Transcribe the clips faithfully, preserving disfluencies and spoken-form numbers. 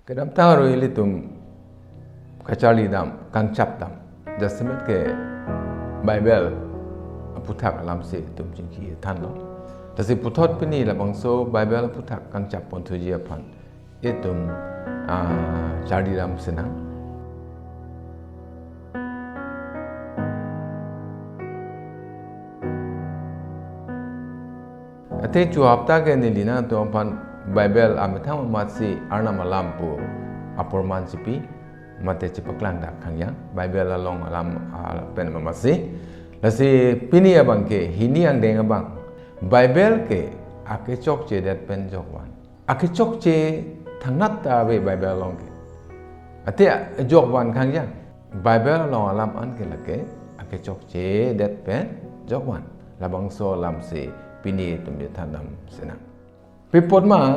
Kedamtang arlo ilitum kacharlidam, kangchapdam, jasemet ke Bible aputhak alamsi itum chingki thanlo. Lasi puthot pini labangso Bible aputhak kangchap ponthuji aphan itum, ah, charlidam sinang. Athe chu hapta ke neli nangtum aphan Bible amethang amatsi Arnam alam pu apor man chipi mate chipaklang dak khang ya, Bible along alam, ah, pen amatsi. Lasi pini abang ke hini angdeng abang Bible ke akechokchedet pen jokvan. Akechokche thangnat ta ave Bible along ke. Athe jokvan khang ya, Bible along alam an ke lake akechokchedet pen jokvan. Labangso alamsi pini itum chethandam sinang. Pi apot ma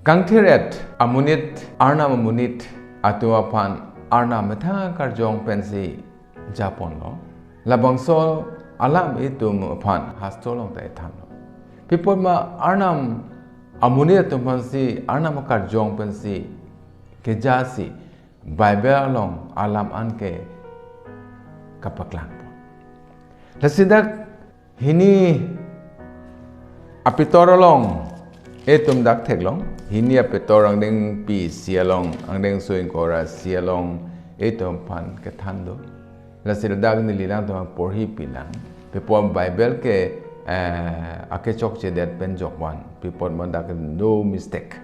kangthir-et amonit, Arnam amonit atum aphan Arnam methang karjong pensi japonlo. Labangso alam itum aphan hastro along ta ithanlo. Pi apot ma Arnam amonit atum aphansi, Arnam akarjong pensi kejasi Bible along alam an ke kapaklangpo. Lasi dak hini aPitor along itum dak theklong. Hini aPitor angdengpi isi along, angdengso ingkoi ra isi along itum aphan kethan do. Lasi ladak neli nangtum porhi pilang. Pi apot Bible ke, eh, akechokchedet pen jokvan. Pi apot ma dak no mistake,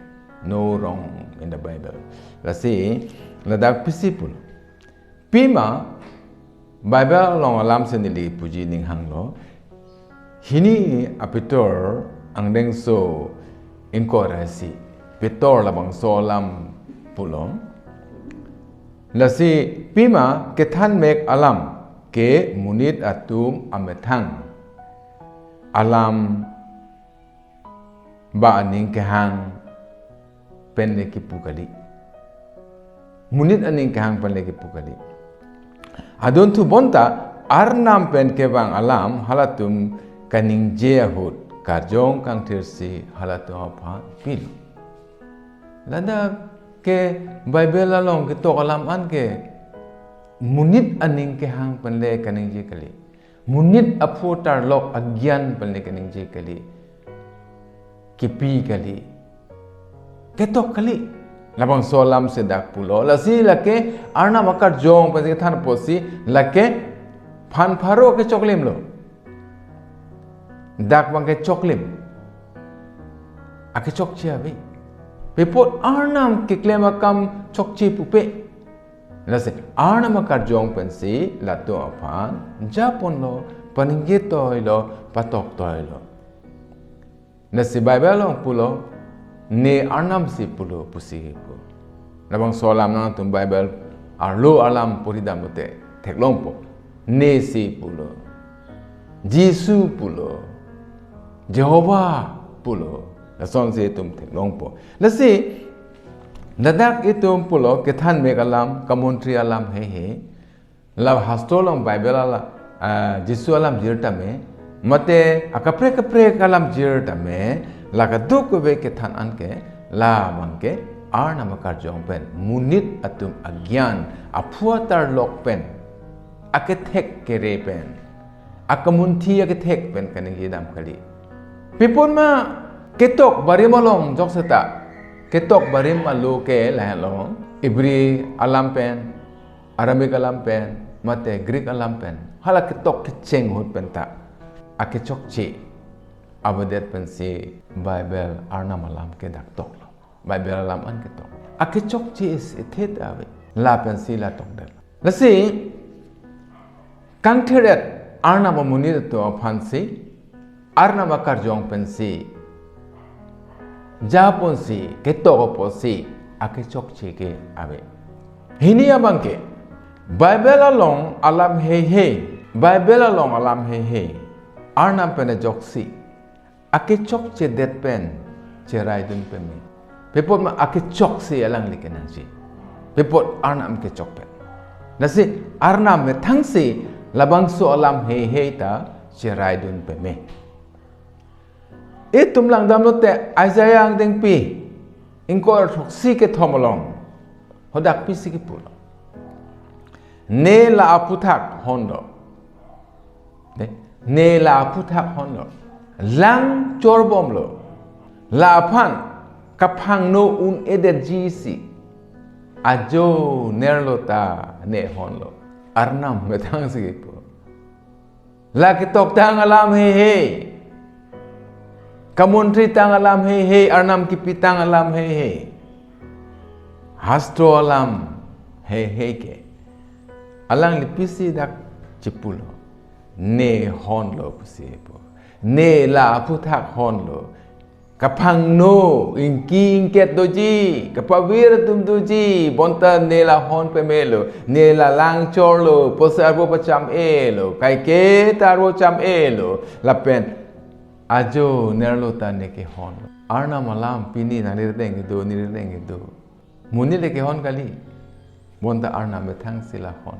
no wrong in the Bible. Lasi ladak pisi pulo. Pima Bible along alamsi neli puji ning hanglo. Hini aPitor angdengso ingkoi ra isi, Pitor labangso alam pulo. Lasi pima kethanmek alam ke monit atum amethang alam ba aning kehang pen le kipu kali. Monit aning kehang pen le kipu kali. Adunthu bonta Arnam pen kevang alam halatum kaningje ahut karjong kangthirsi halatum aphan pilo. Ladak ke Bible along ketok alam an ke monit aning kehang pen le kaningje kali. Monit aphu tarlok agyan pen le kaningje kali. Kipi kali. Ketok kali. Labangso alamsi dak pulo. Lasi lake Arnam akarjong pensi kethan apotsi lake phan pharo akechoklimlo. Dak abang ke choklim. Akechokche ave. Pi apot Arnam keklem akam chokche pupe. Lasi Arnam akarjong pensi latum aphan japonlo, paningje toilo, patok toilo. Lasi Bible along pulo, ne Arnamsi pulo pusi pu. Labangso alam nangtum Bible arlo alam porhidam lote theklongpo. Nesi pulo. Jisu pulo. Jehovah pulo. Lasonsi itum theklongpo. Lasi ladak itum pulo kethanmek alam, commentary alam heihei. La hastro along Bible alam, ah, Jisu alam jir tame, mate akaprek kaprek alam jir tame, la kadokave kethan an ke, labang ke Arnam akarjong pen, monit atum agyan, aphu atarlok pen, akethek kere pen, akamunthi akethek pen kaningjedam kali. Pi apot ma ketok barim along jok seta, ketok barim alo ke lahenlo, Hebrew alam pen, Aramaic alam pen, mate Greek alam pen, hala ketok kecheng ahut penta akechokche avedet pensi Bible Arnam alam ke dak toklo. Bible alam an ketok. Akechokche isi thet ave. Lapensi la tokdet. Lasi kangthir-et Arnam amonit atum aphansi, Arnam akarjong pensi japonsi, ketok apotsi akechokche ke ave. Hini abang ke Bible along alam heihei, Bible along alam heihei Arnam pen ajoksi akechokchedet pen cheraidun peme. Pi apot ma akechoksi alangli kenangji. Pi apot Arnam kechok pen. Lasi Arnam methangsi labangso alam heihei ta cheraidun peme. Itum langdam lote Isaiah angdengpi ingkoi ra throksi kethom along Hadak pisi kipulo. Ne la aphuthak honlo. Ne, ne la aphuthak honlo. Lang chorbomlo. Laphan kaphangno un-edetji si ajo nerlo ta ne honlo. Arnam methang si kipu. La ketoktang alam heihei. Kamontri tang alam heihei, Arnam kipi tang alam heihei. Hastro alam heihei ke. Alangli pisi dak chipulo. Ne honlo pusi pu. Ne la aphuthak honlo. Kaphangno, ingki ingket doji, kapavir atum doji, bonta ne la hon pemelo, ne la lang chorlo, pusi arvo pacham-elo, kaike ta arvo cham-elo, lapen ajo nerlo ta ne kehon. Arnam alam pini nangli ardeng kedo, neli ardeng kedo. Monit le kehon kali. Bonta Arnam methang si la hon.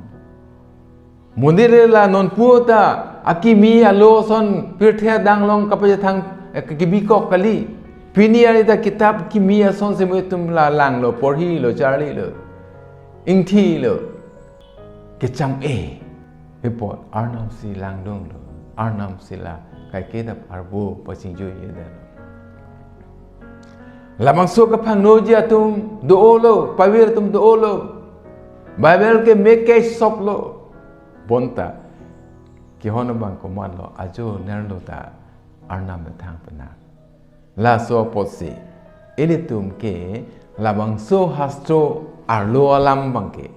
Monit le la nonpu ta akimi alo ason pirthe adang along kapachethang, eh, kebikok kali. Pini arni ta kitap kimi ason si mo itum la langlo, porhilo, charlilo. Ingthilo. Kecham-e. Pi apot Arnam si langdunlo. Arnam si la kaike ta arvo pachingjujedetlo. Labangso kaphangnoji atum do-olo, pavir atum do-olo. Bible ke me ke soplo. Bonta kehon abang komatlo, ajo nerlo ta Arnam methang penang. Laso apotsi ilitum ke labangso hastro arlo alam abangke,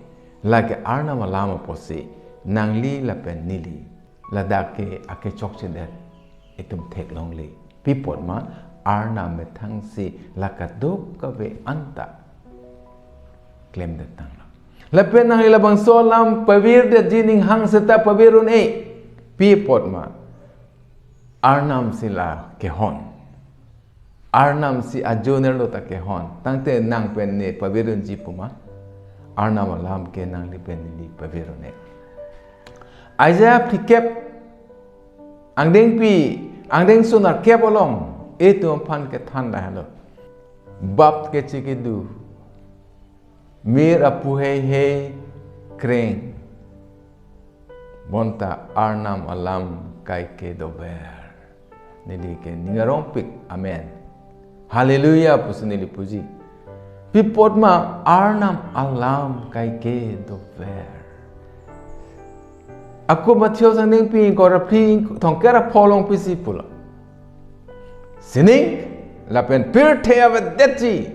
lake Arnam alam apotsi nangli lapen neli ladak ke akechokchedet itum theklongle. Pi apot ma Arnam methang si la kadokave anta klemdet tanglo. Lapen nangli labangso alam pavirdetji ning hang seta pavir un-e. Pi apot ma Arnam si la kehon. Arnam si ajo nerlo ta kehon. Tangte nang pen ne pavir unji pu ma, Arnam alam ke nangli pen neli pavir un-e. Isaiah phlikep angdengpi, angdengso nerkep along itum aphan kethan lahelo. Bap kechikedu, mir apu heihei kreng, bonta Arnam alam kaike dover. Neli ke ning arongpik, amen. Hallelujah pusi neli puji. Pi apot ma Arnam alam kaike dover. Ako Matheus angdengpi ingkoi ra phli, thomkep ra pho along pisi pulo. Sining lapen pirthe avedetji,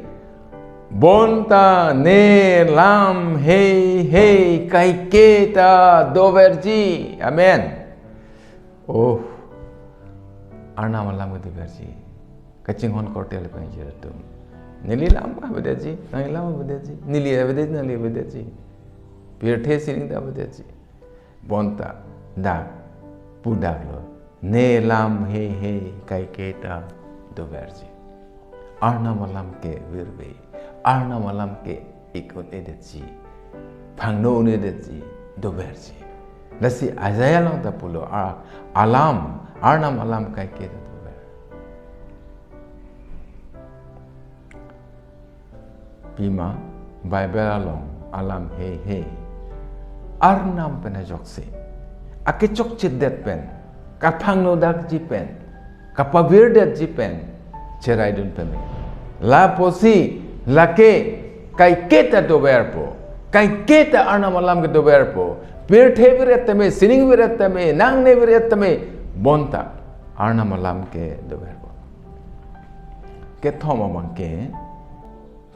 bonta ne lam heihei kaike ta doverji. Amen. Oh, Arnam alam ke doverji. Kachinghon korte lapen jir atum. Neli lam avedetji, nangli lam avedetji. Neli avedetji, nangli avedetji. Pirthe sining ta avedetji. Bonta dak pudaklo. Ne lam heihei kaike ta doverji. Arnam alam ke virve. Arnam alam ke ik un-edetji, phangno un-edetji, doverji. Lasi Isaiah along ta pulo, a, alam, Arnam alam kaike ta dover. Pima Bible along alam heihei Arnam pen ajoksi akechokchedet pen, kaphangno dakji pen, kapavirdetji pen cheraidun peme. Lapusi lake kaike ta doverpo, kaike ta Arnam alam ke doverpo, pirthe viret tame, sining viret tame, nangne viret tame, bonta Arnam alam ke doverpo. Kethom abangke,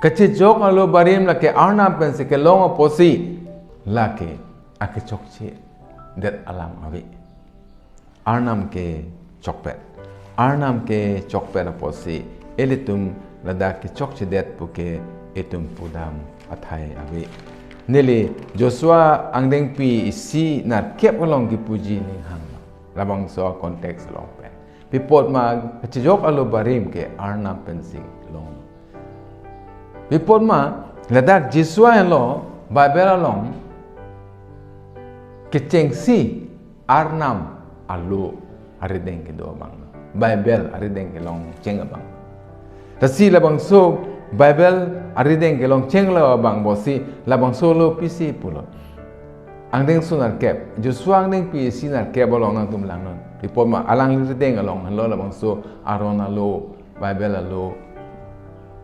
kachejok alo barim lake Arnam pensi kelong apotsi lake akechokchedet alam ave. Arnam ke chokpet. Arnam ke chokpet apotsi ilitum ladak kechokchedet puke itum pudam athai ave. Neli Joshua angdengpi isi nerkep along kipuji ning hang. Labangso context along pen. Pi apot ma kachejok alo barim ke Arnam pensi long. Pi apot ma ladak Joshua henlo Bible along kechengsi Arnam alo arideng kedo abang. Bible arideng kelong cheng abang. Lasi labangso Bible arideng kelongcheng lo abang pusi labangso lo pisi pulo. Angdengso nerkep, Joshua angdengpi isi nerkep along nangtum langnon. Pi apot ma alangli arideng along henlo labangso Aaron alo, Bible alo,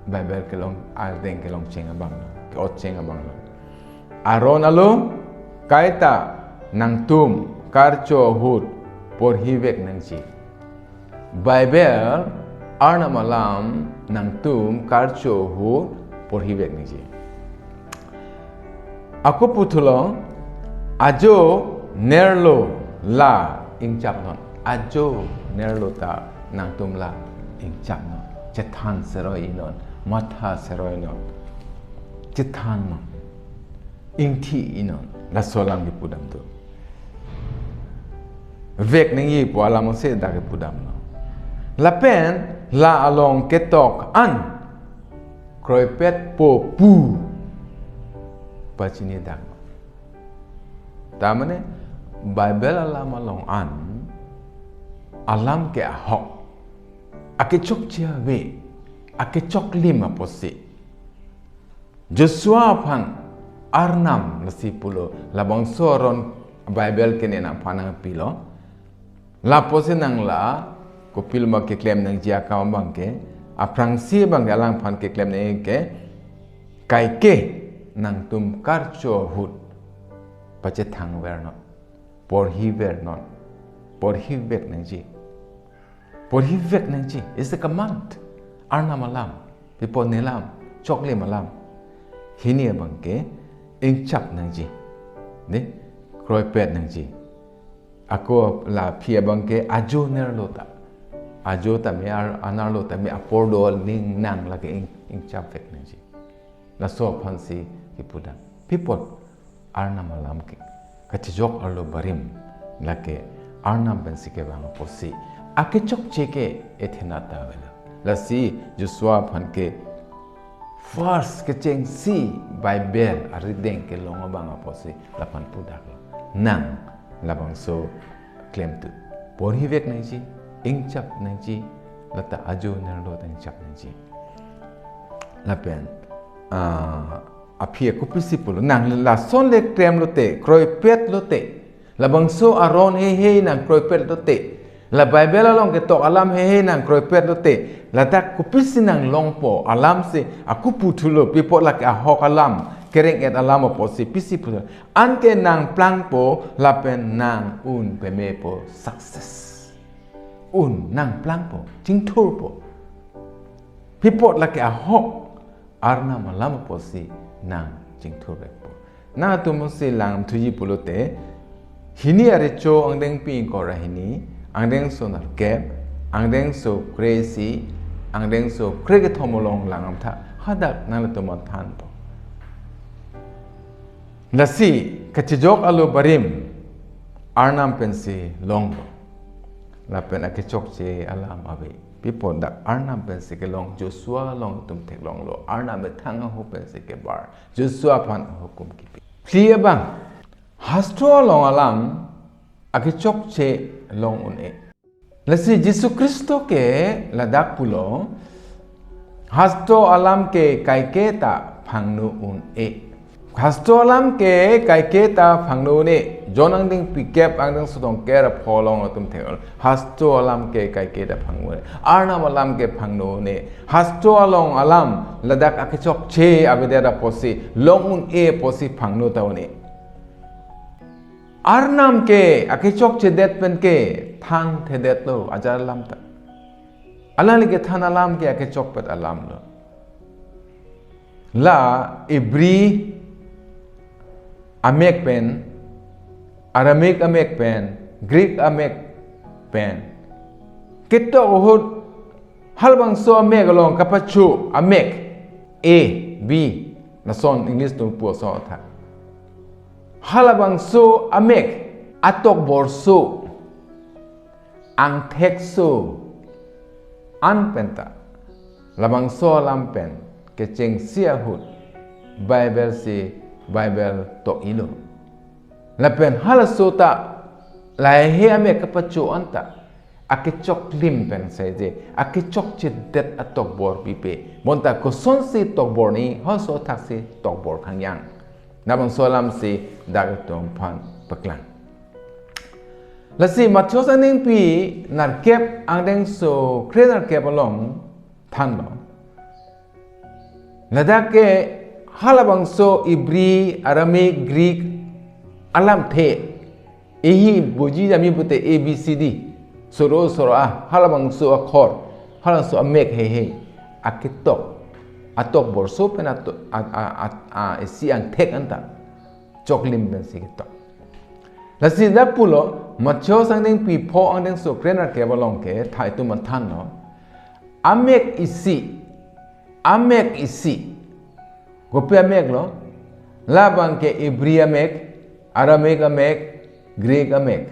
Bible kelong arideng kelongcheng abang lo, ke-otcheng abang lo. Aaron alo, kaita nangtum karcho ahut porhivek nangji. Bible Arnam alam nangtum karcho ahut porhivek nangji. Ako puthot lo, ajo nerlo la ingchapnon. Ajo nerlo ta nangtum la ingchapnon. Chethan seroi non, matha seroi non. Chethan non. Ingthi non. Laso alam kipudam do. Vek nangji pu alam ose dak kipudam lo. Lapen la along ketok an kroipetpo pu pachinidak. Ta mane Bible alam along an alam ke ahok, akechokche ave, akechoklim apotsi Joshua aphan Arnam lasi pulo, labangso aron Bible ke ne nangphan nangpilo. Lapusi nang la kopilo ma keklem nangji akam abang ke, aphrangsi abang ke alangphan keklem nangji ke, kaike nangtum karcho ahut pachethangver non, porhiver non, porhivek nangji. Porhivek nangji is a command. Arnam alam, pi apot ne alam, choklim alam. Hini abang ke ingchap nangji. Ne, kroipet nangji. Ako la aphi abang ke ajo nerlo ta. Ajo tame ar-, anerlo tame apor do aling nang lake ing, ingchapvek nangji. Laso aphansi kipudam. Pi apot Arnam alam ke kachejok arlo barim lake Arnam pensi kevang apotsi akechokche ke ethenat ta avelo. Lasi Joshua aphan ke first kechengsi Bible arideng kelong abang apotsi laphan pudaklo. Nang labangso klemthu. Porhivek nangji, ingchap nangji, lata ajo nerlo ta ingchap nangji. Lapen, ah, aphi ako pisi pulo, nang lason le krem lote, kroipet lote, labangso aron heihei nang kroipet lote, la Bible along ketok alam heihei nang kroipet lote, ladak kopisi nang longpo, alamsi ako puthotlo, pi apot lake ahok alam, kereng-et alam apotsi pisi pulo. Anke nang plangpo, lapen nang un pemepo, success. Un nang plangpo, chingthurpo. Pi apot lake ahok, Arnam alam apotsi nang chingthurvekpo. Nangtum si langthuji pulote, hini arecho angdengpi ingkoi ra hini, angdengso nerkep, angdengso kre-isi, angdengso krekethom along langtha, hadak nanglitum aphan thanpo. Lasi kachejok arlo barim Arnam pensi longlo. Lapen akechokche alam ave. Pi apot dak Arnam pensi kelong, Joshua along itum theklonglo. Arnam methang ahut pensi kebar, Joshua aphan ahukum kipi. Phli abang, hastro along alam akechokche long un-e. Lasi Jisu Khristo ke ladak pulo, hastro alam ke kaike ta phangno un-e. Hastro alam ke kaike ta phangno un-e. John angdengpi kep, angdengso tongker apho along atum thek. Hastro alam ke kaike ta phangno un-e. Arnam alam ke phangno un-e. Hastro along alam ladak akechokche avedet apotsi, long un-e apotsi phangno ta un-e. Arnam ke akechokchedet pen ke thangthedetlo, ajat alam ta. Alangli kethan alam ke akechokpet alam lo. La Hebri amek pen, Aramaic amek pen, Greek amek pen ketok ahut halabangso amek along kapacho amek A, B, lason English atum pu ason tha. Halabangso amek atokborso, angthekso an penta, labangso alam pen kechengsi ahut Bible si Bible tok-ilo. Lapen halaso ta lahei amek kapacho anta akechoklim pen seje, akechokchedet atokbor pipe. Bonta kosonsi tokbor ni, halaso athaksi tokbor khangyang. Labangso alamsi dak itum aphan paklang. Lasi Matheus angdengpi nerkep angdengso kre nerkep along thanlo. Ladak ke halabangso Hebrew, Aramaic, Greek alamthe. Ehi boji jami pute A B C D. Soro soro a, halabangso akhor, halabangso amek heihei. Aketok, atokborso pen ato-, a, a, a, a, isi angthek anta choklim pensi ketok. Lasi dak pulo, Matheus angdengpi pho angdengso kre nerkep along ke, tha itum aphan thanlo. Amek isi, amek isi. Kopi amek lo? Labang ke Hebrew amek, Aramaic amek, Greek amek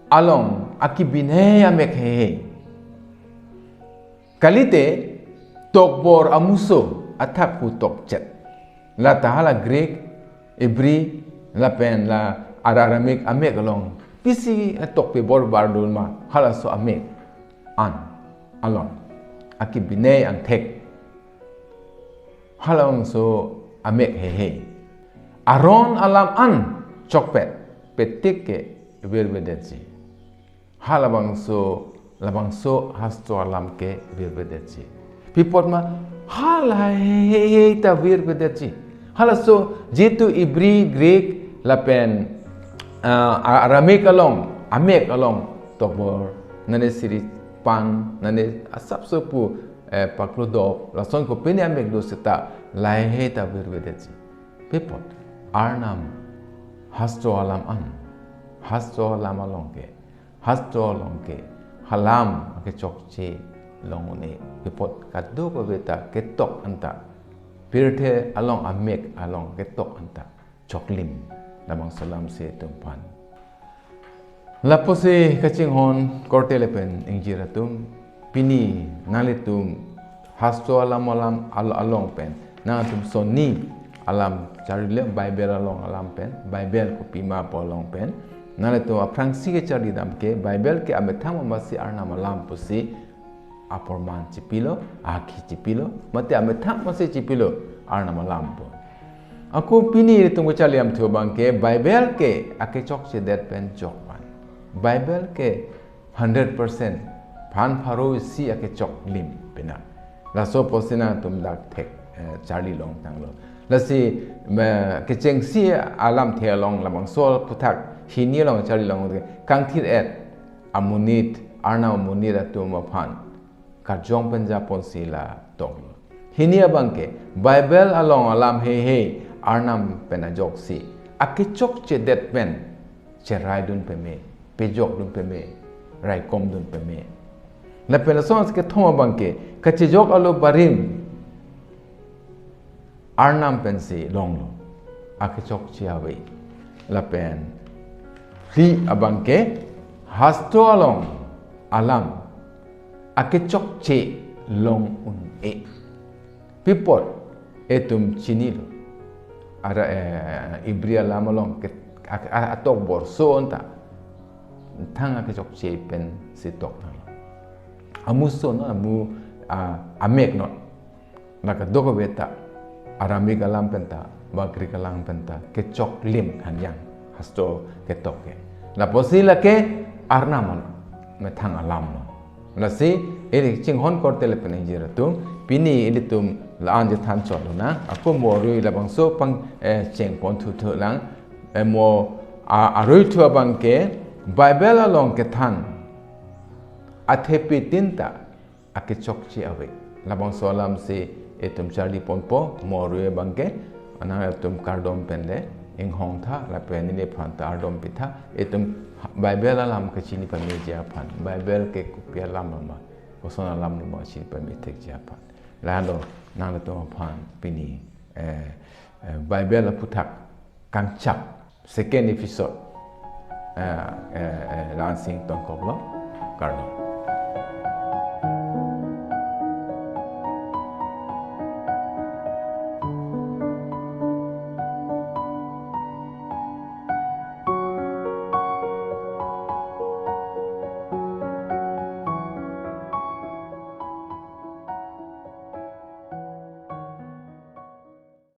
along akebinei amek heihei. Kalite tokbor amuso athak pu tokchet. Lata hala Greek, Hebrew, lapen la Ara-, Aramaic amek along pisi tokpe bor bardul ma, halaso amek an along akebinei angthek. Halabangso amek heihei. Aron alam an chokpet, petik ke virvedetji. Halabangso, labangso hastro alam ke virvedetji. Pi apot ma, hala heihei ta virvedetji. Halaso jitu Hebrew, Greek, lapen, ah, Aramaic along, amek along tokbor, nane siri pan, nane asapso pu, eh, paklodok, lason kopine amek do seta, lahei ta virvedetji. Pi apot, Arnam hastro alam an, hastro alam along ke, hastro along ke, halam akechokche long un-e. Pi apot kadokave ta ketok anta, pirthe along amek along ketok anta choklim. Labangso alamsi itum aphan. Lapusi kachinghon korte lapen ingjir atum, pini nanglitum hastro alam alam al-, along pen, nangtum sonni alam charlile, Bible along alam pen, Bible kopima pu along pen, nanglitum aphrangsi kecharli dam ke, Bible ke amethang masi Arnam alam pusi aporman chipilo, akhi chipilo, mate amethang masi chipilo, Arnam alam pu. Ako pini itum kecharli damthu abang ke, Bible ke akechokchedet pen chok van. Bible ke hundred percent phan pharo isi akechoklim pena. Laso apotsi nangtum dak thek, eh, charli longtanglo. Lasi, me, kechengsi alamthe along labangso aphuthak hini along charli long ke, kangthir et amonit, Arnam amonit atum aphan kajong pen japonsi la toklo. Hini abang ke, Bible along alam heihei Arnam pen ajoksi akechokchedet pen cheraidun peme, pejokdun peme, raikomdun peme. Lapen lason kethom abang ke, kachejok alo barim Arnam pensi longlo, akechokche ave. Lapen phli abang ke, hastro along alam akechokche long un-e. Pi apot itum chinilo. Ara, eh, Hebrew alam along ke, a, a, atokborso anta thang akechokche pensi tok thang. Amuso non, amu, a, amek non. Maka kadokave ta, Aramaic alam penta, ba Greek alam penta, kechoklim khangyang, hastro ketok ke. Lapusi lake Arnam non, methang alam non. Lasi, ili chinghon korte lapen ingjir atum, pini ilitum la-an chethan chot lonang, ako mo arui labangso pang, eh, chengpon thuthu lang, eh, mo, a, aruithu abang ke, Bible along kethan, athepi tin ta, akechokche ave. Labangso alamsi itum charli ponpo, mo arui abang ke, nangtum kardom pen le, inghong tha, lapen neliphan ta ardom pitha, itum Bible alam kachini pameji aphan, Bible ke kopi alam loma, koson alam loma chini pame thekji aphan. Lalo, nangtum aphan pini, eh, eh, Bible aphuthak kangchap, second episode, eh, eh, eh, la-ansi ingtonkoklo, kardom.